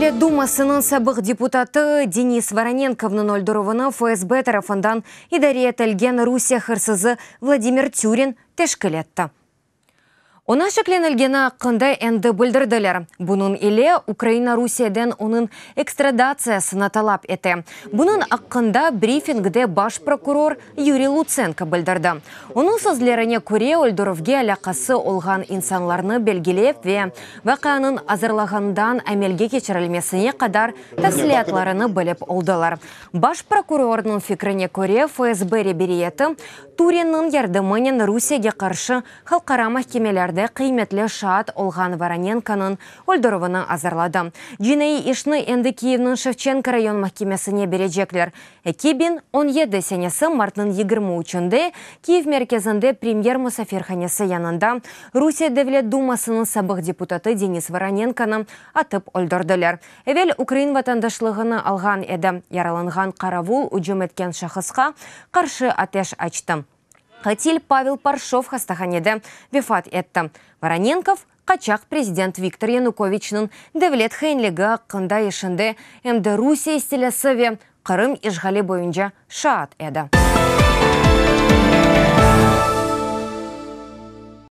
Devlet Dumasınıñ sabıq deputatı Denis Voronenkovnıñ öldürüvini FSB tarafından idare etilgen Rusiye hırsızı Vladimir Türin teşkil etti. Oña şeklenilgeni aqqında endi bildirdiler. Bunıñ ile Ukraina Rusiyeden onıñ ekstradatsiyasını talap ete. Bunıñ aqqında brifingde baş prokuror Yuriy Lutsenko bildirdi. Onıñ sözlerine köre, öldürüvge alâqası olğan insanlarnı belgilev ve vaqianıñ azırlağandan amelge keçirilmesine qadar tafsilâtlarını bilip oldılar. Baş prokurornıñ fikrine köre, FSB reberiyeti Turinniñ yardımınen Rusiyege qarşı halqara mahkemelerde qıymetli şaat olğan Voronenkonıñ öldürüvini azırladı. Cinaiy işni endi Kiyevniñ Şevçenko rayon mahkemesine berecekler. 2017 senesi martnıñ 23-nde Kiyev merkezinde Premyer musafirhanesi yanında Rusiye Devlet Dumasınıñ sabıq deputatı Denis Voronenkonı atıp öldürdiler. Evel ukrain vatandaşlığını alğan edi. Yaralanğan qaravul ücüm etken şahısqa qarşı ateş açtı. Qatil Pavel Parşov hastahanede vefat etti. Voronenkov, qaçaq prezident Viktor Yanukoviçniñ devlet hainligi aqqında işinde em de Rusiye istilâsı ve Qırım işğali boyunca şaat edi.